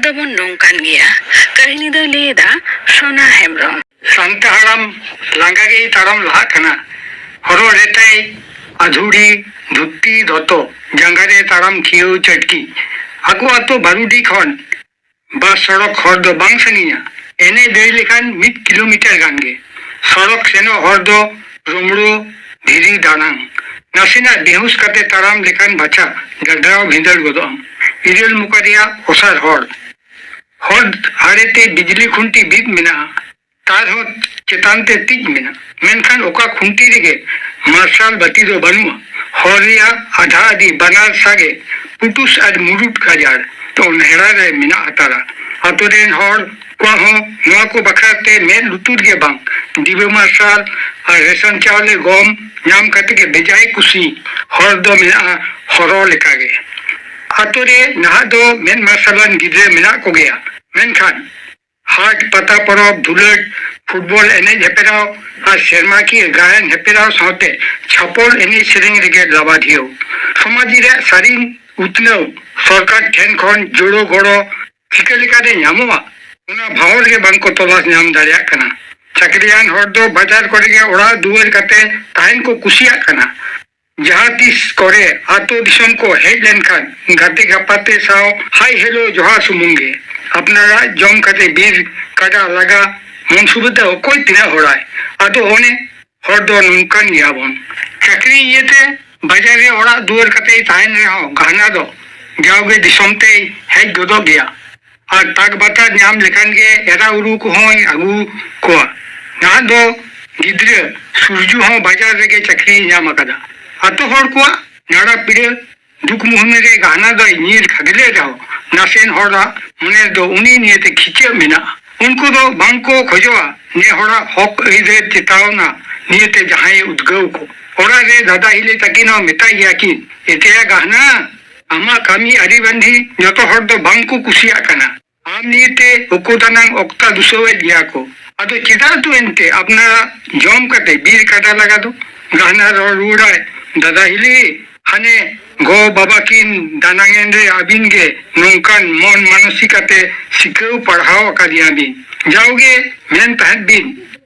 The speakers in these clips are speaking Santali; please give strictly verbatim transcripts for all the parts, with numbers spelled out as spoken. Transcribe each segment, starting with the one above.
ᱫᱚᱵᱚᱱ ᱱᱚᱝᱠᱟᱱ ᱜᱮᱭᱟ᱾ ᱠᱟᱹᱦᱱᱤ ᱫᱚᱭ ᱞᱟᱹᱭ ᱮᱫᱟ ᱥᱳᱱᱟ ᱦᱮᱢᱵᱨᱚᱢ᱾ ᱥᱟᱱᱛᱟ ᱦᱟᱲᱟᱢ ᱞᱟᱸᱜᱟ ᱜᱮᱭ ᱛᱟᱲᱟᱢ ᱞᱟᱦᱟᱜ ᱠᱟᱱᱟ᱾ ᱦᱚᱨᱚᱜ ᱨᱮᱛᱟᱭ ᱟᱫᱷᱩᱲᱤ ᱫᱷᱩᱛᱤ ᱫᱚᱛᱚ, ᱡᱟᱸᱜᱟ ᱨᱮ ᱛᱟᱲᱟᱢ ᱠᱷᱤᱭᱟᱹᱣ ᱪᱟᱹᱴᱠᱤ᱾ ᱟᱠᱚ ᱟᱛᱳ ᱵᱟᱨᱩᱰᱤ ᱠᱷᱚᱱ ᱵᱟᱥ ᱥᱚᱲᱚᱠ ᱦᱚᱨ ᱫᱚ ᱵᱟᱝ ᱥᱟᱺᱜᱤᱧᱟ᱾ ᱮᱱᱮᱡ ᱫᱟᱹᱭ ᱞᱮᱠᱷᱟᱱ ᱢᱤᱫ ᱠᱤᱞᱳᱢᱤᱴᱟᱨ ᱜᱟᱱ ᱜᱮ᱾ ᱥᱚᱲᱚᱠ ᱥᱮᱱᱚᱜ ᱦᱚᱨ ᱫᱚ ᱨᱳᱢᱲᱳ ᱫᱷᱤᱨᱤ ᱫᱟᱱᱟᱝ᱾ ᱱᱟᱥᱮᱱᱟᱜ ᱵᱮᱦᱩᱥ ᱠᱟᱛᱮ ᱛᱟᱲᱟᱢ ᱞᱮᱠᱷᱟᱱ ᱵᱟᱪᱷᱟ ᱜᱟᱰᱨᱟᱣ ᱵᱷᱤᱸᱫᱟᱹᱲ ᱜᱚᱫᱚᱜ ᱟᱢ᱾ ᱤᱨᱟᱹᱞ ᱢᱚᱠᱟ ᱨᱮᱭᱟᱜ ᱚᱥᱟᱨ ᱦᱚᱨ᱾ ᱦᱚᱨ ᱟᱲᱮᱛᱮ ᱵᱤᱡᱽᱞᱤ ᱠᱷᱩᱱᱴᱤ ᱵᱤᱫ ᱢᱮᱱᱟᱜᱼᱟ᱾ ᱛᱟᱨ ᱦᱚᱸ ᱪᱮᱛᱟᱱ ᱛᱮ ᱛᱤᱡ ᱢᱮᱱᱟᱜᱼᱟ, ᱢᱮᱱᱠᱷᱟᱱ ᱚᱠᱟ ᱠᱷᱩᱱᱴᱤ ᱨᱮᱜᱮ ᱢᱟᱨᱥᱟᱞ ᱵᱟᱹᱛᱤ ᱫᱚ ᱵᱟᱹᱱᱩᱜᱼᱟ᱾ ᱦᱚᱨ ᱨᱮᱭᱟᱜ ᱟᱫᱷᱟ ᱟᱫᱷᱤ ᱵᱟᱱᱟᱨ ᱥᱟᱜᱮ ᱯᱩᱴᱩᱥ ᱟᱨ ᱢᱩᱨᱩᱫ ᱜᱟᱡᱟᱲ ᱫᱚ ᱱᱮᱦᱲᱟ ᱨᱮ ᱢᱮᱱᱟᱜ ᱦᱟᱛᱟᱲᱟ᱾ ᱟᱛᱳ ᱨᱮᱱ ᱦᱚᱲ ᱠᱚᱣᱟᱜ ᱦᱚᱸ ᱱᱚᱣᱟ ᱠᱚ ᱵᱟᱠᱷᱨᱟ ᱛᱮ ᱢᱮᱫ ᱞᱩᱛᱩᱨ ᱜᱮ ᱵᱟᱝ᱾ ᱰᱤᱵᱟᱹ ᱢᱟᱨᱥᱟᱞ ᱟᱨ ᱨᱮᱥᱚᱱ ᱪᱟᱣᱞᱮ ᱜᱚᱢ ᱧᱟᱢ ᱠᱟᱛᱮ ᱜᱮ ᱵᱮᱡᱟᱭ ᱠᱩᱥᱤ ᱦᱚᱲ ᱫᱚ ᱢᱮᱱᱟᱜᱼᱟ ᱦᱚᱨᱚ ᱞᱮᱠᱟᱜᱮ᱾ ᱟᱛᱳ ᱨᱮ ᱱᱟᱦᱟᱜ ᱫᱚ ᱢᱮᱫ ᱢᱟᱨᱥᱟᱞᱟᱱ ᱜᱤᱫᱽᱨᱟᱹ ᱢᱮᱱᱟᱜ ᱠᱚᱜᱮᱭᱟ, ᱢᱮᱱᱠᱷᱟᱱ ᱦᱟᱴ ᱯᱟᱛᱟ ᱯᱚᱨᱚᱵᱽ, ᱫᱩᱞᱟᱹᱲ, ᱯᱷᱩᱴᱵᱚᱞ ᱮᱱᱮᱡ ᱦᱮᱯᱨᱟᱣ ᱟᱨ ᱥᱮᱨᱢᱟᱠᱤᱭᱟᱹ ᱜᱟᱭᱟᱱ ᱦᱮᱯᱨᱟᱣ ᱥᱟᱶᱛᱮ ᱪᱷᱟᱯᱚᱞ ᱮᱱᱮᱡ ᱥᱮᱨᱮᱧ ᱨᱮᱜᱮ ᱞᱟᱵᱟᱫᱷᱤᱭᱟᱹᱣ᱾ ᱥᱚᱢᱟᱡᱽ ᱨᱮᱭᱟᱜ ᱥᱟᱹᱨᱤ ᱩᱛᱱᱟᱹᱣ ᱥᱚᱨᱠᱟᱨ ᱴᱷᱮᱱ ᱠᱷᱚᱱ ᱡᱳᱲᱳ ᱜᱚᱲᱚ ᱪᱤᱠᱟᱹ ᱞᱮᱠᱟᱛᱮ ᱧᱟᱢᱚᱜᱼᱟ, ᱚᱱᱟ ᱵᱷᱟᱣᱚᱨ ᱜᱮ ᱵᱟᱝᱠᱚ ᱛᱚᱞᱟᱥ ᱧᱟᱢ ᱫᱟᱲᱮᱭᱟᱜ ᱠᱟᱱᱟ᱾ ᱪᱟᱹᱠᱨᱤᱭᱟᱱ ᱦᱚᱲ ᱫᱚ ᱵᱟᱡᱟᱨ ᱠᱚᱨᱮ ᱜᱮ ᱚᱲᱟᱜ ᱫᱩᱣᱟᱹᱨ ᱠᱟᱛᱮ ᱛᱟᱦᱮᱱ ᱠᱚ ᱠᱩᱥᱤᱭᱟᱜ ᱠᱟᱱᱟ᱾ ᱡᱟᱦᱟᱸ ᱛᱤᱥ ᱠᱚᱨᱮ ᱟᱛᱳ ᱫᱤᱥᱚᱢ ᱠᱚ ᱦᱮᱡ ᱞᱮᱱᱠᱷᱟᱱ ᱜᱟᱛᱮ ᱜᱟᱯᱟᱛᱮ ᱥᱟᱶ ᱦᱟᱭ ᱦᱮᱞᱳ ᱡᱚᱦᱟᱨ ᱥᱩᱢᱩᱝ ᱜᱮ᱾ ᱟᱯᱱᱟᱨᱟᱜ ᱡᱚᱢ ᱠᱟᱛᱮ ᱵᱤᱨ ᱠᱟᱰᱟ ᱞᱟᱜᱟ ᱢᱚᱱ ᱥᱩᱵᱤᱫᱷᱟ ᱚᱠᱚᱭ ᱛᱤᱱᱟᱹᱜ ᱦᱚᱲᱟᱭ? ᱟᱫᱚ ᱚᱱᱮ ᱦᱚᱲ ᱫᱚ ᱱᱚᱝᱠᱟᱱ ᱜᱮᱭᱟ ᱵᱚᱱ᱾ ᱪᱟᱹᱠᱨᱤ ᱤᱭᱟᱹᱛᱮ ᱵᱟᱡᱟᱨ ᱨᱮ ᱚᱲᱟᱜ ᱫᱩᱣᱟᱹᱨ ᱠᱟᱛᱮᱭ ᱛᱟᱦᱮᱱ ᱨᱮᱦᱚᱸ ᱜᱟᱦᱱᱟ ᱫᱚ ᱡᱟᱣᱜᱮ ᱫᱤᱥᱚᱢ ᱛᱮᱭ ᱦᱮᱡ ᱜᱚᱫᱚᱜ ᱜᱮᱭᱟ᱾ ᱟᱨ ᱛᱟᱠ ᱵᱟᱛᱟᱨ ᱧᱟᱢ ᱞᱮᱠᱷᱟᱱ ᱜᱮ ᱮᱨᱟ ᱩᱨᱩ ᱠᱚᱦᱚᱸᱭ ᱟᱹᱜᱩ ᱠᱚᱣᱟ᱾ ᱱᱟᱦᱟᱜ ᱫᱚ ᱜᱤᱫᱽᱨᱟᱹ ᱥᱩᱨᱡᱩ ᱦᱚᱸ ᱵᱟᱡᱟᱨ ᱨᱮᱜᱮ ᱪᱟᱹᱠᱨᱤᱭ ᱧᱟᱢ ᱟᱠᱟᱫᱟ᱾ ᱟᱛᱳ ᱦᱚᱲ ᱠᱚᱣᱟᱜ ᱱᱟᱲᱟ ᱯᱤᱲᱟᱹ ᱫᱩᱠ ᱢᱩᱦᱤᱢ ᱨᱮ ᱜᱟᱦᱱᱟ ᱫᱚᱭ ᱧᱤᱨ ᱠᱷᱟᱫᱽᱞᱮ ᱨᱮᱦᱚᱸ ᱱᱟᱥᱮᱱ ᱦᱚᱲᱟᱜ ᱢᱚᱱᱮ ᱨᱮᱫᱚ ᱩᱱᱤ ᱱᱤᱭᱮᱛᱮ ᱠᱷᱤᱪᱟᱹᱜ ᱢᱮᱱᱟᱜᱼᱟ᱾ ᱩᱱᱠᱩ ᱫᱚ ᱵᱟᱝᱠᱚ ᱠᱷᱚᱡᱚᱜᱼᱟ ᱱᱮ ᱦᱚᱲᱟᱜ ᱦᱚᱠ ᱟᱹᱭᱫᱟᱹᱨ ᱪᱮᱛᱟᱣᱱᱟ ᱱᱤᱭᱮᱛᱮ ᱡᱟᱦᱟᱸᱭᱮ ᱩᱫᱽᱜᱟᱹᱣ ᱠᱚ᱾ ᱚᱲᱟᱜ ᱨᱮ ᱫᱟᱫᱟ ᱦᱤᱞᱤ ᱛᱟᱹᱠᱤᱱ ᱦᱚᱸ ᱢᱮᱛᱟᱭ ᱜᱮᱭᱟ ᱠᱤᱱ, ᱮᱛᱮᱭᱟ ᱜᱟᱦᱱᱟ, ᱟᱢᱟᱜ ᱠᱟᱹᱢᱤ ᱟᱹᱨᱤᱵᱟᱹᱱᱫᱷᱤ ᱡᱚᱛᱚ ᱦᱚᱲ ᱫᱚ ᱵᱟᱝ ᱠᱚ ᱠᱩᱥᱤᱭᱟᱜ ᱠᱟᱱᱟ᱾ ᱟᱢ ᱱᱤᱭᱮᱛᱮ ᱩᱠᱩ ᱫᱟᱱᱟᱝ ᱚᱠᱛᱟ ᱫᱩᱥᱟᱹᱣᱮᱫ ᱜᱮᱭᱟ ᱠᱚ᱾ ᱟᱫᱚ ᱪᱮᱫᱟᱜ ᱫᱚ ᱮᱱᱛᱮ ᱟᱯᱱᱟᱨᱟᱜ ᱡᱚᱢ ᱠᱟᱛᱮ ᱵᱤᱨ ᱠᱟᱰᱟ ᱞᱟᱜᱟ ᱫᱚ? ᱜᱟᱦᱱᱟ ᱨᱚᱲ ᱨᱩᱣᱟᱹᱲᱟᱭ, ᱫᱟᱫᱟ ᱦᱤᱞᱤ, ᱦᱟᱱᱮ ᱜᱚ ᱵᱟᱵᱟ ᱠᱤᱱ ᱫᱟᱱᱟᱝ ᱮᱱ ᱨᱮ ᱟᱹᱵᱤᱱ ᱜᱮ ᱱᱚᱝᱠᱟᱱ ᱢᱚᱱ ᱢᱟᱱᱚᱥᱤᱠᱟᱛᱮ ᱥᱤᱠᱷᱟᱹᱣ ᱯᱟᱲᱦᱟᱣ ᱟᱠᱟᱫᱮᱭᱟ ᱵᱤᱱ᱾ ᱡᱟᱣᱜᱮ ᱢᱮᱱ ᱛᱟᱦᱮᱸᱫ ᱵᱤᱱ,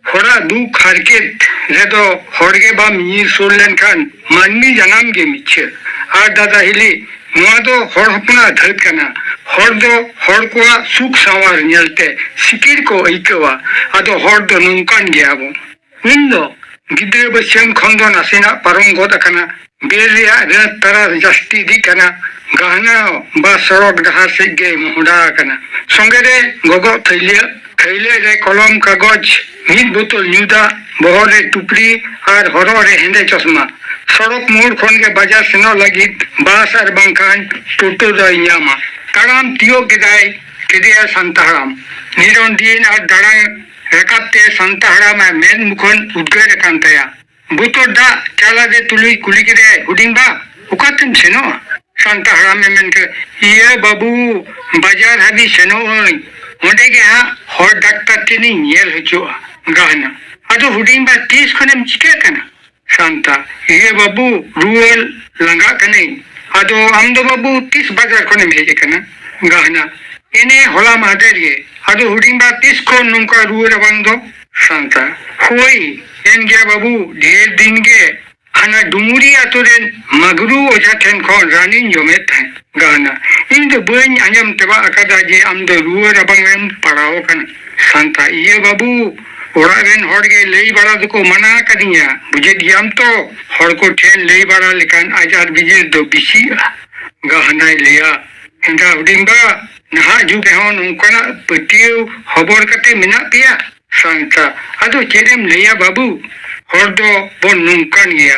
ᱦᱚᱲᱟᱜ ᱫᱩᱠ ᱦᱟᱨᱠᱮᱛ ᱨᱮᱫᱚ ᱦᱚᱲ ᱜᱮ ᱵᱟᱢ ᱧᱤᱨ ᱥᱩᱨ ᱞᱮᱱᱠᱷᱟᱱ ᱢᱟᱹᱱᱢᱤ ᱡᱟᱱᱟᱢ ᱜᱮ ᱢᱤᱪᱷᱟᱹ᱾ ᱟᱨ ᱫᱟᱫᱟ ᱦᱤᱞᱤ, ᱱᱚᱣᱟ ᱫᱚ ᱦᱚᱲ ᱦᱚᱯᱚᱱᱟᱜ ᱫᱷᱟᱹᱫ ᱠᱟᱱᱟ᱾ ᱦᱚᱲ ᱫᱚ ᱦᱚᱲ ᱠᱚᱣᱟᱜ ᱥᱩᱠ ᱥᱟᱶᱟᱨ ᱧᱮᱞᱛᱮ ᱥᱤᱠᱤᱲ ᱠᱚ ᱟᱹᱭᱠᱟᱹᱣᱟ᱾ ᱟᱫᱚ ᱦᱚᱲ ᱫᱚ ᱱᱚᱝᱠᱟᱱ ᱜᱮᱭᱟ ᱵᱚ᱾ ᱩᱱ ᱫᱚ ᱜᱤᱫᱽᱨᱟᱹ ᱵᱟᱹᱥᱭᱟᱹᱢ ᱠᱷᱚᱱ ᱫᱚ ᱱᱟᱥᱮᱱᱟᱜ ᱯᱟᱨᱚᱢ ᱜᱚᱫ ᱟᱠᱟᱱᱟ᱾ ᱵᱮᱨ ᱨᱮᱭᱟᱜ ᱨᱟᱹᱛ ᱛᱟᱨᱟᱥ ᱡᱟᱹᱥᱛᱤ ᱤᱫᱤᱜ ᱠᱟᱱᱟ᱾ ᱜᱟᱦᱱᱟ ᱵᱟ ᱥᱚᱲᱚᱠ ᱰᱟᱦᱟᱨ ᱥᱮᱫ ᱜᱮ ᱢᱚᱦᱰᱟ ᱟᱠᱟᱱᱟ᱾ ᱥᱚᱸᱜᱮ ᱨᱮ ᱜᱚᱜᱚᱜ ᱛᱷᱟᱹᱭᱞᱟᱹ, ᱛᱷᱟᱹᱭᱞᱟᱹ ᱨᱮ ᱠᱚᱞᱚᱢ ᱠᱟᱜᱚᱡᱽ, ᱢᱤᱫ ᱵᱳᱛᱚᱞ ᱧᱩ ᱫᱟᱜ, ᱵᱚᱦᱚᱜ ᱨᱮ ᱴᱩᱯᱨᱤ ᱟᱨ ᱦᱚᱨᱚᱜ ᱨᱮ ᱦᱮᱸᱫᱮ ᱪᱚᱥᱢᱟ᱾ ᱥᱚᱲᱚᱠ ᱢᱳᱲ ᱠᱷᱚᱱ ᱜᱮ ᱵᱟᱡᱟᱨ ᱥᱮᱱᱚᱜ ᱞᱟᱹᱜᱤᱫ ᱵᱟᱥ ᱟᱨ ᱵᱟᱝᱠᱷᱟᱱ ᱴᱳᱴᱳ ᱫᱚᱭ ᱧᱟᱢᱟ᱾ ᱛᱟᱲᱟᱢ ᱛᱤᱭᱳᱜ ᱠᱮᱫᱟᱭ, ᱠᱮᱫᱮᱭᱟᱭ ᱥᱟᱱᱛᱟ ᱦᱟᱲᱟᱢ᱾ ᱱᱤᱨᱚᱱᱫᱤᱱ ᱟᱨ ᱫᱟᱬᱟᱱ ᱨᱟᱠᱟᱵ ᱛᱮ ᱥᱟᱱᱛᱟ ᱦᱟᱲᱟᱢᱟᱜ ᱢᱮᱫ ᱢᱩᱠᱷᱟᱹᱱ ᱩᱫᱽᱜᱟᱹᱨ ᱟᱠᱟᱱ ᱛᱟᱭᱟ᱾ ᱵᱚᱛᱚᱨ ᱫᱟᱜ ᱪᱟᱞᱟᱫᱮ ᱛᱩᱞᱩᱡ ᱠᱩᱞᱤ ᱠᱮᱫᱟᱭ, "ᱦᱩᱰᱤᱧ ᱵᱟ, ᱚᱠᱟᱛᱮᱢ ᱥᱮᱱᱚᱜᱼᱟ?" ᱥᱟᱱᱛᱟ ᱦᱟᱲᱟᱢᱮ ᱢᱮᱱ ᱠᱮᱫᱟ, "ᱤᱭᱟᱹ ᱵᱟᱹᱵᱩ, ᱵᱟᱡᱟᱨ ᱦᱟᱹᱵᱤᱡ ᱥᱮᱱᱚᱜ ᱟᱹᱧ, ᱚᱸᱰᱮ ᱜᱮ ᱦᱟᱸᱜ ᱦᱚᱲ ᱰᱟᱠᱛᱟᱨ ᱴᱷᱮᱱᱤᱧ ᱧᱮᱞ ᱦᱚᱪᱚᱜᱼᱟ᱾" ᱜᱟᱦᱱᱟ, "ᱟᱫᱚ ᱦᱩᱰᱤᱧ ᱵᱟ, ᱛᱤᱥ ᱠᱷᱚᱱᱮᱢ ᱪᱤᱠᱟᱹᱜ ᱠᱟᱱᱟ?" ᱥᱟᱱᱛᱟ, "ᱤᱭᱟᱹ ᱵᱟᱹᱵᱩ, ᱨᱩᱣᱟᱹ ᱞᱟᱸᱜᱟᱜ ᱠᱟᱹᱱᱟᱹᱧ᱾ ᱟᱫᱚ ᱟᱢ ᱫᱚ ᱵᱟᱹᱵᱩ ᱛᱤᱥ ᱵᱟᱡᱟᱨ ᱠᱷᱚᱱᱮᱢ ᱦᱮᱡ ᱟᱠᱟᱱᱟ?" ᱜᱟᱦᱱᱟ, "ᱮᱱᱮ ᱦᱚᱞᱟ ᱢᱟᱦᱫᱮᱨ ᱜᱮ᱾ ᱟᱫᱚ ᱦᱩᱰᱤᱧ ᱵᱟ, ᱛᱤᱥ ᱠᱷᱚᱱ ᱱᱚᱝᱠᱟ ᱨᱩᱣᱟᱹ ᱨᱟᱵᱟᱝ ᱫᱚ?" ᱥᱟᱱᱛᱟ, "ᱦᱳᱭ ᱮᱱ ᱜᱮᱭᱟ ᱵᱟᱹᱵᱩ, ᱰᱷᱮᱨ ᱫᱤᱱ ᱜᱮ ᱦᱟᱱᱟ ᱰᱩᱢᱩᱨᱤ ᱟᱛᱳ ᱨᱮᱱ ᱢᱟᱜᱽᱨᱩ ᱚᱡᱷᱟ ᱴᱷᱮᱱ ᱠᱷᱚᱱ ᱨᱟᱱᱤᱧ ᱡᱚᱢᱮᱫ ᱛᱟᱦᱮᱸᱫ᱾" ᱜᱟᱦᱱᱟ, "ᱤᱧ ᱫᱚ ᱵᱟᱹᱧ ᱟᱸᱡᱚᱢ ᱛᱮᱵᱟᱜ ᱟᱠᱟᱫᱟ ᱡᱮ ᱟᱢ ᱫᱚ ᱨᱩᱣᱟᱹ ᱨᱟᱵᱟᱝ ᱨᱮᱢ ᱯᱟᱲᱟᱣ ᱟᱠᱟᱱᱟ᱾" ᱥᱟᱱᱛᱟ, "ᱤᱭᱟᱹ ᱵᱟᱹᱵᱩ, ᱚᱲᱟᱜ ᱨᱮᱱ ᱦᱚᱲ ᱜᱮ ᱞᱟᱹᱭ ᱵᱟᱲᱟ ᱫᱚᱠᱚ ᱢᱟᱱᱟ ᱟᱠᱟᱫᱤᱧᱟ, ᱵᱩᱡᱷᱟᱹᱣ ᱜᱮᱭᱟᱢ ᱛᱚ, ᱦᱚᱲ ᱠᱚ ᱴᱷᱮᱱ ᱞᱟᱹᱭ ᱵᱟᱲᱟ ᱞᱮᱠᱷᱟᱱ ᱟᱡᱟᱨ ᱵᱤᱡᱟᱹᱨ ᱫᱚ ᱵᱤᱥᱤᱜᱼᱟ᱾" ᱜᱟᱦᱱᱟᱭ ᱞᱟᱹᱭᱟ, ᱮᱸᱜᱟ ᱦᱩᱰᱤᱧ ᱵᱟ, ᱱᱟᱦᱟᱜ ᱡᱩᱜᱽ ᱨᱮᱦᱚᱸ ᱱᱚᱝᱠᱟᱱᱟᱜ ᱯᱟᱹᱛᱭᱟᱹᱣ ᱦᱚᱵᱚᱨ ᱠᱟᱛᱮ ᱢᱮᱱᱟᱜ ᱯᱮᱭᱟ? ᱥᱟᱱᱛᱟ, "ᱟᱫᱚ ᱪᱮᱫ ᱮᱢ ᱞᱟᱹᱭᱟ ᱵᱟᱹᱵᱩ, ᱦᱚᱲ ᱫᱚ ᱵᱚᱱ ᱱᱚᱝᱠᱟᱱ ᱜᱮᱭᱟ᱾"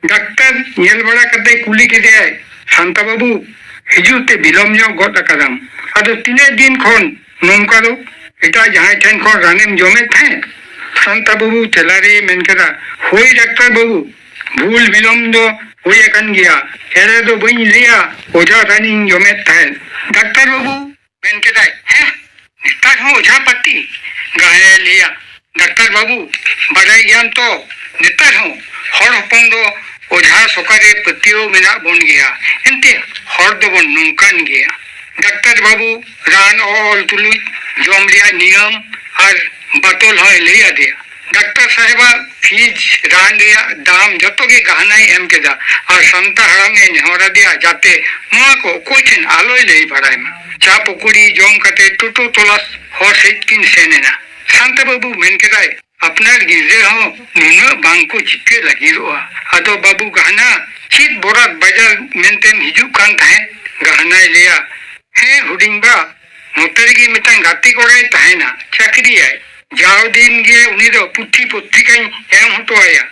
ᱰᱟᱠᱛᱟᱨ ᱧᱮᱞ ᱵᱟᱲᱟ ᱠᱟᱛᱮ ᱠᱩᱞᱤ ᱠᱮᱫᱮᱭᱟᱭ, "ᱥᱟᱱᱛᱟ ᱵᱟᱹᱵᱩ, ᱦᱤᱡᱩᱜ ᱛᱮ ᱵᱤᱞᱚᱢ ᱧᱚᱜ ᱜᱚᱫ ᱟᱠᱟᱫᱟᱢ᱾ ᱟᱫᱚ ᱛᱤᱱᱟᱹᱜ ᱫᱤᱱ ᱠᱷᱚᱱ ᱱᱚᱝᱠᱟ ᱫᱚ ᱮᱴᱟᱜ ᱡᱟᱦᱟᱸᱭ ᱴᱷᱮᱱ ᱠᱷᱚᱱ ᱨᱟᱱᱮᱢ ᱡᱚᱢᱮᱫ ᱛᱟᱦᱮᱸᱫ?" ᱥᱟᱱᱛᱟ ᱵᱟᱹᱵᱩ ᱛᱮᱞᱟᱨᱮ ᱢᱮᱱ ᱠᱮᱫᱟ, "ᱦᱳᱭ ᱰᱟᱠᱛᱟᱨ ᱵᱟᱹᱵᱩ, ᱵᱷᱩᱞ ᱵᱤᱞᱚᱢ ᱫᱚ ᱦᱩᱭ ᱟᱠᱟᱱ ᱜᱮᱭᱟ᱾ ᱮᱲᱮ ᱫᱚ ᱵᱟᱹᱧ ᱞᱟᱹᱭᱟ, ᱚᱡᱷᱟ ᱨᱟᱱᱤᱧ ᱡᱚᱢᱮᱫ ᱛᱟᱦᱮᱸᱫ᱾" ᱰᱟᱠᱛᱟᱨ ᱵᱟᱹᱵᱩ ᱢᱮᱱ ᱠᱮᱫᱟᱭ, "ᱦᱮᱸ, ᱱᱮᱛᱟᱨ ᱦᱚᱸ ᱚᱡᱷᱟ ᱯᱟᱹᱛᱤ?" ᱜᱟᱦᱱᱟᱭ ᱞᱟᱹᱭᱟ, "ᱰᱟᱠᱛᱟᱨ ᱵᱟᱹᱵᱩ, ᱵᱟᱰᱟᱭ ᱜᱮᱭᱟᱢ ᱛᱚ, ᱱᱮᱛᱟᱨ ᱦᱚᱸ ᱦᱚᱲ ᱦᱚᱯᱚᱱ ᱫᱚ ᱚᱡᱷᱟ ᱥᱚᱠᱟ ᱨᱮ ᱯᱟᱹᱛᱭᱟᱹᱣ ᱢᱮᱱᱟᱜ ᱵᱚᱱ ᱜᱮᱭᱟ, ᱮᱱᱛᱮ ᱦᱚᱲ ᱫᱚᱵᱚᱱ ᱱᱚᱝᱠᱟᱱ ᱜᱮᱭᱟ᱾ ᱰᱟᱠᱛᱟᱨ ᱵᱟᱹᱵᱩ ᱨᱟᱱ ᱚᱞ ᱛᱩᱞᱩᱡ ᱡᱚᱢ ᱨᱮᱭᱟᱜ ᱱᱤᱭᱚᱢ ᱟᱨ ᱵᱟᱛᱚᱞ ᱦᱚᱸᱭ ᱞᱟᱹᱭ ᱟᱫᱮᱭᱟ᱾ ᱰᱟᱠᱛᱟᱨ ᱥᱟᱦᱮᱵᱟᱜ ᱯᱷᱤᱡᱽ, ᱨᱟᱱ ᱨᱮᱭᱟᱜ ᱫᱟᱢ ᱡᱚᱛᱚ ᱜᱮ ᱜᱟᱦᱱᱟᱭ ᱮᱢ ᱠᱮᱫᱟ ᱟᱨ ᱥᱟᱱᱛᱟ ᱦᱟᱲᱟᱢ ᱮ ᱱᱮᱦᱚᱨ ᱟᱫᱮᱭᱟ ᱡᱟᱛᱮ ᱱᱚᱣᱟ ᱠᱚ ᱚᱠᱚᱭ ᱴᱷᱮᱱ ᱟᱞᱚᱭ ᱞᱟᱹᱭ ᱵᱟᱲᱟᱭ ᱢᱟ᱾ ᱪᱟ ᱯᱚᱠᱚᱲᱤ ᱡᱚᱢ ᱠᱟᱛᱮ ᱴᱳᱴᱳ ᱛᱚᱞᱟᱥ ᱦᱚᱨ ᱥᱮᱫ ᱠᱤᱱ ᱥᱮᱱ ᱮᱱᱟ᱾ ᱥᱟᱱᱛᱟ ᱵᱟᱹᱵᱩ ᱢᱮᱱ ᱠᱮᱫᱟᱭ, ᱟᱯᱱᱟᱨ ᱜᱤᱫᱽᱨᱟᱹ ᱦᱚᱸ ᱱᱩᱱᱟᱹᱜ ᱵᱟᱝ ᱠᱚ ᱪᱤᱠᱟᱹ ᱞᱟᱹᱜᱤᱫᱚᱜᱼᱟ᱾ ᱟᱫᱚ ᱵᱟᱹᱵᱩ ᱜᱟᱦᱱᱟ, ᱪᱮᱫ ᱵᱚᱨᱟᱛ ᱵᱟᱡᱟᱨ ᱢᱮᱱᱛᱮᱢ ᱦᱤᱡᱩᱜ ᱠᱟᱱ ᱛᱟᱦᱮᱸᱫ? ᱜᱟᱦᱱᱟᱭ ᱞᱟᱹᱭᱟ, ᱦᱮᱸ ᱦᱩᱰᱤᱧ ᱵᱟ, ᱱᱚᱛᱮ ᱨᱮᱜᱮ ᱢᱤᱫᱴᱟᱝ ᱜᱟᱛᱮ ᱠᱚᱲᱟᱭ ᱛᱟᱦᱮᱱᱟ, ᱪᱟᱹᱠᱨᱤᱭᱟᱭ᱾ ᱡᱟᱣ ᱫᱤᱱ ᱜᱮ ᱩᱱᱤ ᱫᱚ ᱯᱩᱛᱷᱤ ᱯᱚᱛᱨᱤᱠᱟᱧ ᱮᱢ ᱦᱚᱴᱚ ᱟᱭᱟ᱾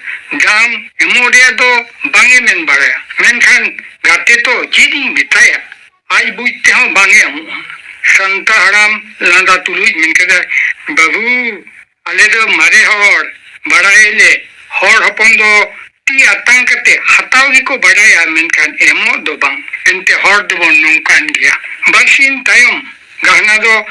ᱫᱟᱢ ᱮᱢᱚᱜ ᱨᱮᱭᱟᱜ ᱫᱚ ᱵᱟᱝ ᱮ ᱢᱮᱱ ᱵᱟᱲᱟᱭᱟ, ᱢᱮᱱᱠᱷᱟᱱ ᱜᱟᱛᱮ ᱛᱚ ᱪᱮᱫ ᱤᱧ ᱢᱮᱛᱟᱭᱟ, ᱟᱡ ᱵᱩᱡᱽ ᱛᱮᱦᱚᱸ ᱵᱟᱝ ᱮ ᱮᱢᱚᱜᱼᱟ᱾ ᱥᱟᱱᱛᱟ ᱦᱟᱲᱟᱢ ᱞᱟᱸᱫᱟ ᱛᱩᱞᱩᱡ ᱢᱮᱱ ᱠᱮᱫᱟᱭ, ᱵᱟᱹᱵᱩ, ᱟᱞᱮ ᱫᱚ ᱢᱟᱨᱮ ᱦᱚᱲ, ᱵᱟᱲᱟᱭᱟᱞᱮ, ᱦᱚᱲ ᱦᱚᱯᱚᱱ ᱫᱚ ᱛᱤ ᱟᱛᱟᱝ ᱠᱟᱛᱮ ᱦᱟᱛᱟᱣ ᱜᱮᱠᱚ ᱵᱟᱲᱟᱭᱟ, ᱢᱮᱱᱠᱷᱟᱱ ᱮᱢᱚᱜ ᱫᱚ ᱵᱟᱝ᱾ ᱮᱱᱛᱮ ᱦᱚᱲ ᱫᱚᱵᱚᱱ ᱱᱚᱝᱠᱟᱱ ᱜᱮᱭᱟ᱾ ᱵᱟᱨᱥᱤᱧ ᱛᱟᱭᱚᱢ ᱜᱟᱦᱱᱟ ᱫᱚ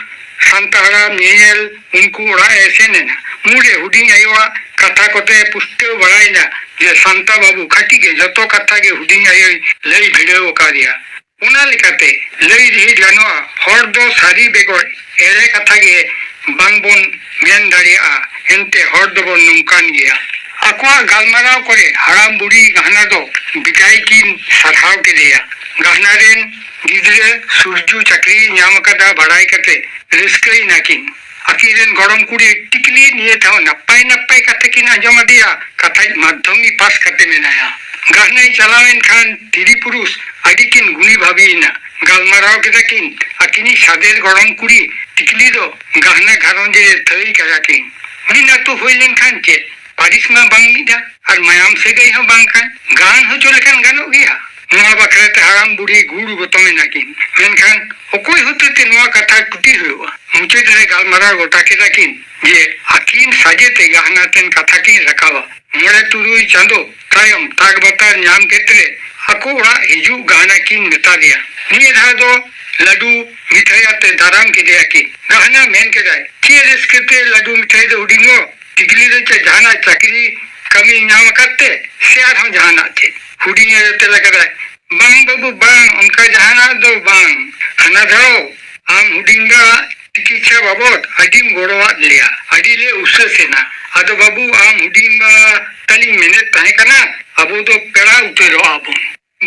ᱥᱟᱱᱛᱟ ᱦᱟᱲᱟᱢ ᱧᱮᱧᱮᱞ ᱩᱱᱠᱩ ᱚᱲᱟᱜ ᱮ ᱥᱮᱱ ᱮᱱᱟ᱾ ᱢᱩᱨᱮ ᱦᱩᱰᱤᱧ ᱟᱭᱳᱣᱟᱜ ᱠᱟᱛᱷᱟ ᱠᱚᱛᱮ ᱯᱩᱥᱴᱟᱹᱣ ᱵᱟᱲᱟᱭᱮᱱᱟ ᱡᱮ ᱥᱟᱱᱛᱟ ᱵᱟᱹᱵᱩ ᱠᱷᱟᱹᱴᱤ ᱜᱮ ᱡᱚᱛᱚ ᱠᱟᱛᱷᱟ ᱜᱮ ᱦᱩᱰᱤᱧ ᱟᱭᱳᱭ ᱞᱟᱹᱭ ᱵᱷᱤᱲᱟᱹᱣ ᱟᱠᱟᱫᱮᱭᱟ᱾ ᱚᱱᱟ ᱞᱮᱠᱟᱛᱮ ᱞᱟᱹᱭ ᱨᱤᱦᱤᱴ ᱜᱟᱱᱚᱜᱼᱟ, ᱦᱚᱲ ᱫᱚ ᱥᱟᱹᱨᱤ ᱵᱮᱜᱚᱨ ᱮᱲᱮ ᱠᱟᱛᱷᱟ ᱜᱮ ᱵᱟᱝᱵᱚᱱ ᱢᱮᱱ ᱫᱟᱲᱮᱭᱟᱜᱼᱟ, ᱮᱱᱛᱮ ᱦᱚᱲ ᱫᱚᱵᱚᱱ ᱱᱚᱝᱠᱟᱱ ᱜᱮᱭᱟ᱾ ᱟᱠᱚᱣᱟᱜ ᱜᱟᱞᱢᱟᱨᱟᱣ ᱠᱚᱨᱮ ᱦᱟᱲᱟᱢ ᱵᱩᱲᱦᱤ ᱜᱟᱦᱱᱟ ᱫᱚ ᱵᱮᱡᱟᱭ ᱠᱤᱱ ᱥᱟᱨᱦᱟᱣ ᱠᱮᱫᱮᱭᱟ᱾ ᱜᱟᱦᱱᱟ ᱨᱮᱱ ᱜᱤᱫᱽᱨᱟᱹ ᱥᱩᱨᱡᱩ ᱪᱟᱹᱠᱨᱤᱭ ᱧᱟᱢ ᱟᱠᱟᱫᱟ ᱵᱟᱲᱟᱭ ᱠᱟᱛᱮ ᱨᱟᱹᱥᱠᱟᱹᱭᱮᱱᱟ ᱠᱤᱱ᱾ ᱟᱹᱠᱤᱱ ᱨᱮᱱ ᱜᱚᱲᱚᱢ ᱠᱩᱲᱤ ᱴᱤᱠᱞᱤ ᱱᱤᱭᱟᱹ ᱫᱷᱟᱣ ᱱᱟᱯᱟᱭ ᱱᱟᱯᱟᱭ ᱠᱟᱛᱷᱟ ᱠᱤᱱ ᱟᱸᱡᱚᱢ ᱟᱫᱮᱭᱟ, ᱠᱟᱛᱷᱟᱡ ᱢᱟᱫᱽᱫᱷᱚᱢᱤᱠ ᱯᱟᱥ ᱠᱟᱛᱮ ᱢᱮᱱᱟᱭᱟ᱾ ᱜᱟᱦᱱᱟᱭ ᱪᱟᱞᱟᱣᱮᱱ ᱠᱷᱟᱱ ᱛᱤᱨᱤ ᱯᱩᱨᱩᱥ ᱟᱹᱰᱤ ᱠᱤᱱ ᱜᱩᱱᱤ ᱵᱷᱟᱹᱵᱤᱭᱮᱱᱟ᱾ ᱜᱟᱞᱢᱟᱨᱟᱣ ᱠᱮᱫᱟ ᱠᱤᱱ ᱟᱹᱠᱤᱱᱤᱡ ᱥᱟᱫᱮᱨ ᱜᱚᱲᱚᱢ ᱠᱩᱲᱤ ᱴᱤᱠᱞᱤ ᱫᱚ ᱜᱟᱦᱱᱟ ᱜᱷᱟᱨᱚᱸᱡᱽ ᱨᱮ ᱛᱷᱟᱹᱭ ᱠᱟᱭᱟ ᱠᱤᱱ᱾ ᱢᱤᱫ ᱟᱹᱛᱩ ᱦᱩᱭ ᱞᱮᱱᱠᱷᱟᱱ ᱪᱮᱫ? ᱯᱟᱹᱨᱤᱥ ᱢᱟ ᱵᱟᱝ ᱢᱤᱫᱟ ᱟᱨ ᱢᱟᱭᱟᱢ ᱥᱟᱹᱜᱟᱹᱭ ᱦᱚᱸ ᱵᱟᱝ ᱠᱟᱱ᱾ ᱜᱟᱱ ᱦᱚᱪᱚ ᱞᱮᱠᱷᱟᱱ ᱜᱟᱱᱚᱜ ᱜᱮᱭᱟ᱾ ᱱᱚᱣᱟ ᱵᱟᱠᱷᱨᱟ ᱛᱮ ᱦᱟᱲᱟᱢ ᱵᱩᱲᱦᱤ ᱜᱩᱲ ᱜᱚᱛᱚᱢ ᱮᱱᱟ ᱠᱤᱱ᱾ ᱢᱮᱱᱠᱷᱟᱱ ᱚᱠᱚᱭ ᱦᱚᱛᱮᱛᱮ ᱱᱚᱣᱟ ᱠᱟᱛᱷᱟ ᱴᱩᱴᱤ ᱦᱩᱭᱩᱜᱼᱟ? ᱢᱩᱪᱟᱹᱫ ᱨᱮ ᱜᱟᱞᱢᱟᱨᱟᱣ ᱜᱚᱴᱟ ᱠᱮᱫᱟ ᱠᱤᱱ ᱡᱮ ᱟᱹᱠᱤᱱ ᱥᱟᱡᱮ ᱛᱮ ᱜᱟᱦᱱᱟ ᱴᱷᱮᱱ ᱠᱟᱛᱷᱟ ᱠᱤᱱ ᱨᱟᱠᱟᱵᱟ᱾ ᱢᱚᱬᱮ ᱛᱩᱨᱩᱭ ᱪᱟᱸᱫᱚ ᱛᱟᱭᱚᱢ ᱛᱟᱠ ᱵᱟᱛᱟᱨ ᱧᱟᱢ ᱠᱮᱫ ᱨᱮ ᱟᱠᱚ ᱚᱲᱟᱜ ᱦᱤᱡᱩᱜ ᱜᱟᱦᱱᱟ ᱠᱤᱱ ᱢᱮᱛᱟ ᱫᱮᱭᱟ᱾ ᱱᱤᱭᱟᱹ ᱫᱷᱟᱣ ᱫᱚ ᱞᱟᱹᱰᱩ ᱢᱤᱴᱷᱟᱹᱭ ᱟᱛᱮ ᱫᱟᱨᱟᱢ ᱠᱮᱫᱮᱭᱟ ᱠᱤᱱ᱾ ᱜᱟᱦᱱᱟ ᱢᱮᱱ ᱠᱮᱫᱟᱭ, ᱪᱮᱫ ᱨᱟᱹᱥᱠᱟᱹ ᱛᱮ ᱞᱟᱹᱰᱩ ᱢᱤᱴᱷᱟᱹᱭ ᱫᱚ ᱦᱩᱰᱤᱧ ᱜᱚ? ᱴᱤᱠᱞᱤ ᱫᱚ ᱪᱮᱫ ᱡᱟᱦᱟᱱᱟᱜ ᱪᱟᱹᱠᱨᱤ ᱠᱟᱹᱢᱤ ᱧᱟᱢ ᱟᱠᱟᱫ ᱛᱮ ᱥᱮ ᱟᱨᱦᱚᱸ ᱡᱟᱦᱟᱱᱟᱜ ᱪᱮᱫ? ᱦᱩᱰᱤᱧ ᱟᱭᱳ ᱛᱮᱞᱟ ᱠᱮᱫᱟᱭ, "ᱵᱟᱝ ᱵᱟᱹᱵᱩ, ᱵᱟᱝ, ᱚᱱᱠᱟ ᱡᱟᱦᱟᱱᱟᱜ ᱫᱚ ᱵᱟᱝ᱾ ᱦᱟᱱᱟ ᱫᱷᱟᱣ ᱟᱢ ᱦᱩᱰᱤᱧ ᱵᱟ ᱪᱤᱠᱤᱛᱥᱟ ᱵᱟᱵᱚᱫ ᱟᱹᱰᱤᱢ ᱜᱚᱲᱚᱣᱟᱫ ᱞᱮᱭᱟ, ᱟᱹᱰᱤ ᱞᱮ ᱩᱥᱟᱹᱥ ᱮᱱᱟ᱾ ᱟᱫᱚ ᱵᱟᱹᱵᱩ, ᱟᱢ ᱦᱩᱰᱤᱧ ᱵᱟ ᱛᱟᱹᱞᱤᱧ ᱢᱮᱱᱮᱫ ᱛᱟᱦᱮᱸ ᱠᱟᱱᱟ, ᱟᱵᱚ ᱫᱚ ᱯᱮᱲᱟ ᱩᱛᱟᱹᱨᱚᱜ ᱟᱵᱚᱱ᱾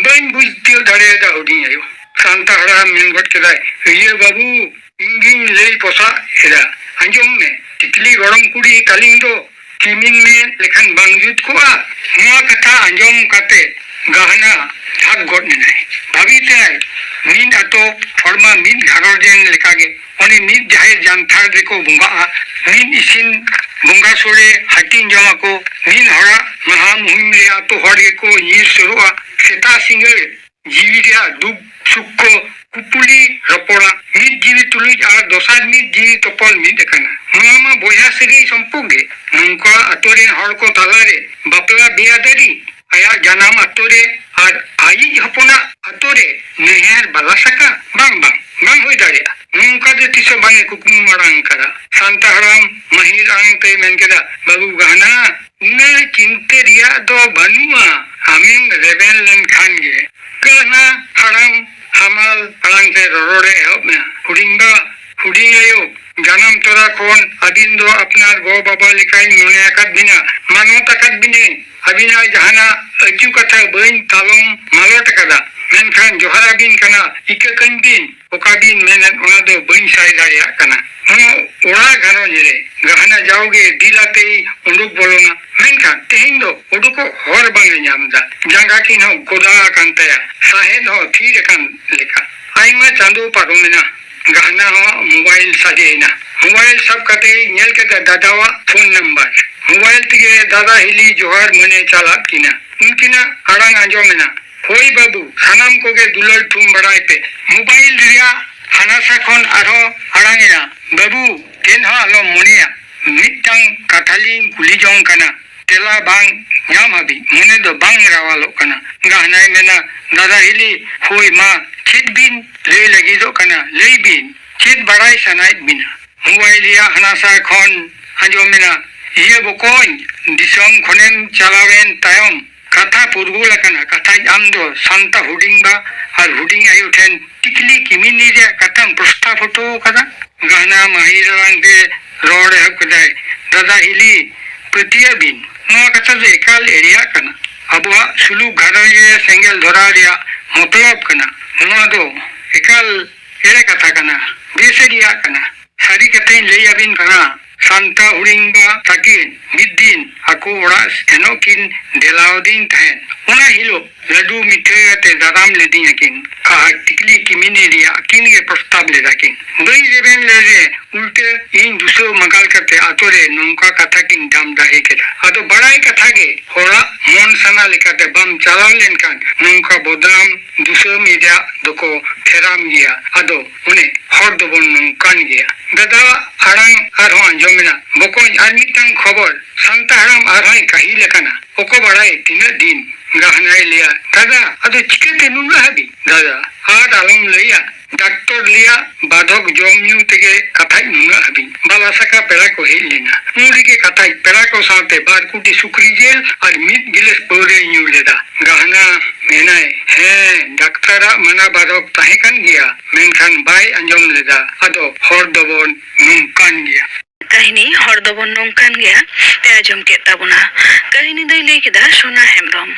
ᱵᱟᱹᱧ ᱵᱩᱡᱽ ᱛᱤᱭᱳᱜ ᱫᱟᱲᱮᱭᱟᱫᱟ ᱦᱩᱰᱤᱧ ᱟᱭᱳ᱾ ᱥᱟᱱᱛᱟ ᱦᱟᱲᱟᱢ ᱢᱮᱱ ᱜᱚᱫ ᱠᱮᱫᱟᱭ, "ᱤᱭᱟᱹ ᱵᱟᱹᱵᱩ, ᱤᱧ ᱜᱤᱧ ᱞᱟᱹᱭ ᱯᱚᱥᱟᱜ ᱮᱫᱟ᱾ ᱟᱸᱡᱚᱢ ᱢᱮ, ᱛᱤᱠᱞᱤ ᱜᱚᱲᱚᱢ ᱠᱩᱲᱤ ᱛᱟᱹᱞᱤᱧ ᱫᱚ ᱠᱤᱢᱤᱱ ᱢᱮ ᱞᱮᱠᱷᱟᱱ ᱵᱟᱝ ᱡᱩᱛ ᱠᱚᱜᱼᱟ?" ᱱᱚᱣᱟ ᱠᱟᱛᱷᱟ ᱟᱸᱡᱚᱢ ᱠᱟᱛᱮ ᱜᱟᱦᱱᱟ ᱫᱷᱟᱠ ᱜᱚᱫ ᱮᱱᱟᱭ᱾ ᱵᱷᱟᱹᱵᱤᱛ ᱮᱱᱟᱭ, ᱢᱤᱫ ᱟᱛᱳ ᱦᱚᱲᱢᱟ ᱢᱤᱫ ᱜᱷᱟᱨᱚᱸᱡᱽ ᱨᱮᱱ ᱞᱮᱠᱟᱜᱮ᱾ ᱚᱱᱮ ᱢᱤᱫ ᱡᱟᱦᱮᱨ ᱡᱟᱱᱛᱷᱟᱲ ᱨᱮᱠᱚ ᱵᱚᱸᱜᱟᱜᱼᱟ, ᱢᱤᱫ ᱤᱥᱤᱱ ᱵᱚᱸᱜᱟ ᱥᱳᱲᱮ ᱦᱟᱹᱴᱤᱧ ᱡᱚᱢᱟᱠᱚ, ᱢᱤᱫ ᱦᱚᱲᱟᱜ ᱢᱟᱦᱟ ᱢᱩᱦᱤᱢ ᱨᱮ ᱟᱛᱳ ᱦᱚᱲ ᱜᱮᱠᱚ ᱧᱤᱨ ᱥᱩᱨᱩᱜᱼᱟ᱾ ᱥᱮᱛᱟᱜ ᱥᱤᱸᱜᱟᱹᱲ ᱡᱤᱣᱤ ᱨᱮᱭᱟᱜ ᱫᱩᱠ ᱥᱩᱠ ᱠᱚ ᱠᱩᱯᱩᱞᱤ ᱨᱚᱯᱚᱲᱟ᱾ ᱢᱤᱫ ᱡᱤᱣᱤ ᱛᱩᱞᱩᱡ ᱟᱨ ᱫᱚᱥᱟᱨ ᱢᱤᱫ ᱡᱤᱣᱤ ᱛᱚᱯᱚᱞ ᱢᱤᱫ ᱟᱠᱟᱱᱟ᱾ ᱱᱚᱣᱟ ᱢᱟ ᱵᱚᱭᱦᱟ ᱥᱟᱹᱜᱟᱹᱭ ᱥᱚᱢᱯᱚᱨᱠ ᱜᱮ᱾ ᱱᱚᱝᱠᱟ ᱟᱛᱳ ᱨᱮᱱ ᱦᱚᱲ ᱠᱚ ᱛᱟᱞᱟᱨᱮ ᱵᱟᱯᱞᱟ ᱵᱮᱭᱟᱫᱟᱨᱤ, ᱟᱭᱟᱜ ᱡᱟᱱᱟᱢ ᱟᱛᱳ ᱨᱮ ᱟᱨ ᱟᱭᱤᱡ ᱦᱚᱯᱚᱱᱟᱜ ᱟᱛᱳ ᱨᱮ ᱱᱟᱹᱭᱦᱟᱹᱨ ᱵᱟᱞᱟ ᱥᱟᱠᱟ? ᱵᱟᱝ, ᱵᱟᱝ, ᱵᱟᱝ ᱦᱩᱭ ᱫᱟᱲᱮᱭᱟᱜᱼᱟ᱾ ᱱᱚᱝᱠᱟ ᱫᱚ ᱛᱤᱥ ᱦᱚᱸ ᱵᱟᱝ ᱮ ᱠᱩᱠᱢᱩ ᱢᱟᱲᱟᱝ ᱟᱠᱟᱫᱟ᱾ ᱥᱟᱱᱛᱟ ᱦᱟᱲᱟᱢ ᱢᱟᱹᱦᱤᱨ ᱟᱲᱟᱝ ᱛᱮᱭ ᱢᱮᱱ ᱠᱮᱫᱟ, "ᱵᱟᱹᱵᱩ ᱜᱟᱦᱱᱟ, ᱩᱱᱟᱹᱜ ᱪᱤᱱᱛᱟᱹ ᱨᱮᱭᱟᱜ ᱫᱚ ᱵᱟᱹᱱᱩᱜᱼᱟ, ᱟᱢᱮᱢ ᱨᱮᱵᱮᱱ ᱞᱮᱱᱠᱷᱟᱱ ᱜᱮ᱾" ᱜᱟᱦᱱᱟ ᱦᱟᱲᱟᱢ ᱦᱟᱢᱟᱞ ᱟᱲᱟᱝ ᱛᱮ ᱨᱚᱨᱚᱲ ᱮ ᱮᱦᱚᱵ ᱮᱱᱟ, "ᱦᱩᱰᱤᱧ ᱵᱟ, ᱦᱩᱰᱤᱧ ᱟᱭᱳ, ᱡᱟᱱᱟᱢ ᱛᱚᱨᱟ ᱠᱷᱚᱱ ᱟᱹᱵᱤᱱ ᱫᱚ ᱟᱯᱱᱟᱨ ᱜᱚ ᱵᱟᱵᱟ ᱞᱮᱠᱟᱧ ᱢᱚᱱᱮ ᱟᱠᱟᱫ ᱵᱤᱱᱟ, ᱢᱟᱱᱚᱛ ᱟᱠᱟᱫ ᱵᱤᱱᱟᱹᱧ᱾ ᱟᱹᱵᱤᱱᱟᱜ ᱡᱟᱦᱟᱱᱟᱜ ᱟᱹᱪᱩ ᱠᱟᱛᱷᱟ ᱵᱟᱹᱧ ᱛᱟᱞᱚᱢ ᱢᱟᱞᱚᱴ ᱟᱠᱟᱫᱟ, ᱢᱮᱱᱠᱷᱟᱱ ᱡᱚᱦᱟᱨ ᱟᱹᱵᱤᱱ ᱠᱟᱱᱟ, ᱤᱠᱟᱹ ᱠᱟᱹᱧ ᱵᱤᱱ, ᱚᱠᱟ ᱵᱤᱱ ᱢᱮᱱᱮᱫ ᱚᱱᱟ ᱫᱚ ᱵᱟᱹᱧ ᱥᱟᱭ ᱫᱟᱲᱮᱭᱟᱜ ᱠᱟᱱᱟ᱾" ᱱᱚᱣᱟ ᱚᱲᱟᱜ ᱜᱷᱟᱨᱚᱸᱡᱽ ᱨᱮ ᱜᱟᱦᱱᱟ ᱡᱟᱣᱜᱮ ᱫᱤᱞ ᱟᱛᱮᱭ ᱩᱰᱩᱠ ᱵᱚᱞᱚᱱᱟ, ᱢᱮᱱᱠᱷᱟᱱ ᱛᱮᱦᱮᱧ ᱫᱚ ᱩᱰᱩᱠᱚᱜ ᱦᱚᱨ ᱵᱟᱝ ᱮ ᱧᱟᱢ ᱮᱫᱟ᱾ ᱡᱟᱸᱜᱟ ᱠᱤᱱ ᱦᱚᱸ ᱜᱚᱫᱟ ᱟᱠᱟᱱ ᱛᱟᱭᱟ, ᱥᱟᱦᱮᱫ ᱦᱚᱸ ᱛᱷᱤᱨ ᱟᱠᱟᱱ ᱞᱮᱠᱟ᱾ ᱟᱭᱢᱟ ᱪᱟᱸᱫᱳ ᱯᱟᱨᱚᱢᱮᱱᱟ᱾ ᱜᱟᱦᱱᱟ ᱦᱚᱸ ᱢᱳᱵᱟᱭᱤᱞ ᱥᱟᱰᱮᱭᱮᱱᱟ᱾ ᱢᱳᱵᱟᱭᱤᱞ ᱥᱟᱵ ᱠᱟᱛᱮᱭ ᱧᱮᱞ ᱠᱮᱫᱟ ᱫᱟᱫᱟᱣᱟᱜ ᱯᱷᱳᱱ ᱱᱟᱢᱵᱟᱨ᱾ ᱢᱳᱵᱟᱭᱤᱞ ᱛᱮᱜᱮ ᱫᱟᱫᱟ ᱦᱤᱞᱤ ᱡᱚᱦᱟᱨ ᱢᱟᱹᱱᱮ ᱪᱟᱞᱟᱫ ᱠᱤᱱᱟ᱾ ᱩᱱᱠᱤᱱᱟᱜ ᱟᱲᱟᱝ ᱟᱸᱡᱚᱢᱮᱱᱟ, "ᱦᱳᱭ ᱵᱟᱹᱵᱩ, ᱥᱟᱱᱟᱢ ᱠᱚᱜᱮ ᱫᱩᱞᱟᱹᱲ ᱛᱷᱩᱢ ᱵᱟᱲᱟᱭ ᱯᱮ᱾" ᱢᱳᱵᱟᱭᱤᱞ ᱨᱮᱭᱟᱜ ᱦᱟᱱᱟᱥᱟ ᱠᱷᱚᱱ ᱟᱨᱦᱚᱸ ᱟᱲᱟᱝ ᱮᱱᱟ, "ᱵᱟᱹᱵᱩ, ᱪᱮᱫ ᱦᱚᱸ ᱟᱞᱚᱢ ᱢᱚᱱᱮᱭᱟ, ᱢᱤᱫᱴᱟᱝ ᱠᱟᱛᱷᱟ ᱞᱤᱧ ᱠᱩᱞᱤ ᱡᱚᱝ ᱠᱟᱱᱟ, ᱛᱮᱞᱟ ᱵᱟᱝ ᱧᱟᱢ ᱦᱟᱹᱵᱤᱡ ᱢᱚᱱᱮ ᱫᱚ ᱵᱟᱝ ᱨᱟᱣᱟᱞᱚᱜ ᱠᱟᱱᱟ᱾" ᱜᱟᱦᱱᱟᱭ ᱢᱮᱱᱟ, "ᱫᱟᱫᱟ ᱦᱤᱞᱤ, ᱦᱳᱭ ᱢᱟ, ᱪᱮᱫ ᱵᱤᱱ ᱞᱟᱹᱭ ᱞᱟᱹᱜᱤᱫᱚᱜ ᱠᱟᱱᱟ? ᱞᱟᱹᱭ ᱵᱤᱱ, ᱪᱮᱫ ᱵᱟᱲᱟᱭ ᱥᱟᱱᱟᱭᱮᱫ ᱵᱤᱱᱟ?" ᱢᱳᱵᱟᱭᱤᱞ ᱨᱮᱭᱟᱜ ᱦᱟᱱᱟᱥᱟ ᱠᱷᱚᱱ ᱟᱸᱡᱚᱢ ᱮᱱᱟ, ᱤᱭᱟᱹ ᱵᱚᱠᱚᱧ, ᱫᱤᱥᱚᱢ ᱠᱷᱚᱱᱮᱢ ᱪᱟᱞᱟᱣᱮᱱ ᱛᱟᱭᱚᱢ ᱠᱟᱛᱷᱟ ᱯᱩᱨᱜᱩᱞ ᱟᱠᱟᱱᱟ᱾ ᱠᱟᱛᱷᱟᱡ ᱟᱢ ᱫᱚ ᱥᱟᱱᱛᱟ ᱦᱩᱰᱤᱧ ᱵᱟ ᱟᱨ ᱦᱩᱰᱤᱧ ᱟᱭᱳ ᱴᱷᱮᱱ ᱴᱤᱠᱞᱤ ᱠᱤᱢᱤᱱᱤ ᱨᱮᱭᱟᱜ ᱠᱟᱛᱷᱟᱢ ᱯᱨᱚᱥᱛᱟᱵ ᱦᱚᱴᱚ ᱟᱠᱟᱫᱟ᱾ ᱜᱟᱦᱱᱟ ᱢᱟᱹᱦᱤᱨ ᱟᱲᱟᱝ ᱛᱮ ᱨᱚᱲ ᱮᱦᱚᱵ ᱠᱮᱫᱟᱭ, ᱫᱟᱫᱟ ᱦᱤᱞᱤ, ᱯᱟᱹᱛᱭᱟᱹᱜ ᱵᱤᱱ, ᱱᱚᱣᱟ ᱠᱟᱛᱷᱟ ᱫᱚ ᱮᱠᱟᱞ ᱮᱲᱮᱭᱟᱜ ᱠᱟᱱᱟ᱾ ᱟᱵᱚᱣᱟᱜ ᱥᱩᱞᱩᱠ ᱜᱷᱟᱨᱚᱸᱡᱽ ᱨᱮ ᱥᱮᱸᱜᱮᱞ ᱫᱷᱚᱨᱟᱣ ᱨᱮᱭᱟᱜ ᱢᱚᱛᱞᱚᱵ ᱠᱟᱱᱟ᱾ ᱱᱚᱣᱟ ᱫᱚ ᱮᱠᱟᱞ ᱮᱲᱮ ᱠᱟᱛᱷᱟ ᱠᱟᱱᱟ, ᱵᱮᱥᱟᱹᱨᱤᱭᱟᱜ ᱠᱟᱱᱟ᱾ ᱥᱟᱹᱨᱤ ᱠᱟᱛᱷᱟᱧ ᱞᱟᱹᱭ ᱟᱹᱵᱤᱱ ᱠᱟᱱᱟ, ᱥᱟᱱᱛᱟ ᱦᱩᱰᱤᱧ ᱵᱟ ᱛᱟᱹᱠᱤᱱ ᱢᱤᱫ ᱫᱤᱱ ᱟᱠᱚ ᱚᱲᱟᱜ ᱥᱮᱱᱚᱜ ᱠᱤᱱ ᱫᱮᱞᱟᱣᱟᱫᱤᱧ ᱛᱟᱦᱮᱸᱫ᱾ ᱚᱱᱟ ᱦᱤᱞᱳᱜ ᱞᱟᱹᱰᱩ ᱢᱤᱴᱷᱟᱹᱭ ᱟᱛᱮ ᱫᱟᱨᱟᱢ ᱞᱮᱫᱤᱧᱟᱹ ᱠᱤᱱ ᱟᱨ ᱴᱤᱠᱞᱤ ᱠᱤᱢᱤᱱᱤ ᱨᱮᱭᱟᱜ ᱟᱹᱠᱤᱱ ᱜᱮ ᱯᱨᱚᱥᱛᱟᱵ ᱞᱮᱫᱟ ᱠᱤᱱ᱾ ᱵᱟᱹᱧ ᱨᱮᱵᱮᱱ ᱞᱮᱫ ᱨᱮ ᱩᱞᱴᱟᱹ ᱤᱧ ᱫᱩᱥᱟᱹᱣ ᱢᱟᱜᱟᱞ ᱠᱟᱛᱮ ᱟᱛᱳ ᱨᱮ ᱱᱚᱝᱠᱟ ᱠᱟᱛᱷᱟ ᱠᱤᱱ ᱰᱟᱢ ᱰᱟᱦᱮ ᱠᱮᱫᱟ᱾ ᱟᱫᱚ ᱵᱟᱲᱟᱭ ᱠᱟᱛᱷᱟ ᱜᱮ, ᱦᱚᱲᱟᱜ ᱢᱚᱱ ᱥᱟᱱᱟ ᱞᱮᱠᱟᱛᱮ ᱵᱟᱢ ᱪᱟᱞᱟᱣ ᱞᱮᱱᱠᱷᱟᱱ ᱱᱚᱝᱠᱟ ᱵᱚᱫᱱᱟᱢ ᱫᱩᱥᱟᱹᱣ ᱢᱮ ᱨᱮᱭᱟᱜ ᱫᱚᱠᱚ ᱛᱷᱮᱨᱟᱢ ᱜᱮᱭᱟ᱾ ᱟᱫᱚ ᱚᱱᱮ ᱦᱚᱲ ᱫᱚᱵᱚᱱ ᱱᱚᱝᱠᱟᱱ ᱜᱮᱭᱟ᱾ ᱫᱟᱫᱟᱣᱟᱜ ᱟᱲᱟᱝ ᱟᱨᱦᱚᱸ ᱟᱸᱡᱚᱢᱮᱱᱟ᱾ ᱵᱚᱠᱚᱧ, ᱟᱨ ᱢᱤᱫᱴᱟᱝ ᱠᱷᱚᱵᱚᱨ, ᱥᱟᱱᱛᱟ ᱦᱟᱲᱟᱢ ᱟᱨᱦᱚᱸᱭ ᱠᱟᱹᱦᱤᱞ ᱟᱠᱟᱱᱟ᱾ ᱚᱠᱚ ᱵᱟᱲᱟᱭ ᱛᱤᱱᱟᱹᱜ ᱫᱤᱱ᱾ ᱜᱟᱦᱱᱟᱭ ᱞᱟᱹᱭᱟ, ᱫᱟᱫᱟ, ᱟᱫᱚ ᱪᱤᱠᱟᱹᱛᱮ ᱱᱩᱱᱟᱹᱜ ᱦᱟᱹᱵᱤᱡ? ᱫᱟᱫᱟ, ᱟᱨ ᱟᱞᱚᱢ ᱞᱟᱹᱭᱟ, ᱰᱟᱠᱛᱚᱨ ᱞᱟᱹᱭᱟ ᱵᱟᱫᱷᱚᱠ ᱡᱚᱢ ᱧᱩ ᱛᱮᱜᱮ ᱠᱟᱛᱷᱟᱡ ᱱᱩᱱᱟᱹᱜ ᱦᱟᱹᱵᱤᱡ᱾ ᱵᱟᱵᱟ ᱥᱟᱠᱟ ᱯᱮᱲᱟ ᱠᱚ ᱦᱮᱡ ᱞᱮᱱᱟ᱾ ᱩᱱ ᱨᱮᱜᱮ ᱠᱟᱛᱷᱟᱡ ᱯᱮᱲᱟ ᱠᱚ ᱥᱟᱶᱛᱮ ᱵᱟᱨ ᱠᱩᱴᱤ ᱥᱩᱠᱨᱤ ᱡᱤᱞ ᱟᱨ ᱢᱤᱫ ᱜᱤᱞᱟᱹᱥ ᱯᱟᱹᱣᱨᱟᱹᱭ ᱧᱩ ᱞᱮᱫᱟ᱾ ᱜᱟᱦᱱᱟ ᱢᱮᱱᱟᱭ, ᱦᱮᱸ, ᱰᱟᱠᱛᱟᱨᱟᱜ ᱢᱟᱱᱟ ᱵᱟᱫᱷᱚᱠ ᱛᱟᱦᱮᱸ ᱠᱟᱱ ᱜᱮᱭᱟ, ᱢᱮᱱᱠᱷᱟᱱ ᱵᱟᱭ ᱟᱸᱡᱚᱢ ᱞᱮᱫᱟ᱾ ᱟᱫᱚ ᱦᱚᱲ ᱫᱚᱵᱚᱱ ᱱᱚᱝᱠᱟᱱ ᱜᱮᱭᱟ᱾ ᱠᱟᱹᱦᱱᱤ ᱦᱚᱲ ᱫᱚᱵᱚᱱ ᱱᱚᱝᱠᱟᱱ ᱜᱮᱭᱟ ᱯᱮ ᱟᱸᱡᱚᱢ ᱠᱮᱫ ᱛᱟᱵᱚᱱᱟ᱾ ᱠᱟᱹᱦᱱᱤ ᱫᱚᱭ ᱞᱟᱹᱭ ᱠᱮᱫᱟ ᱥᱳᱱᱟ ᱦᱮᱢᱵᱨᱚᱢ᱾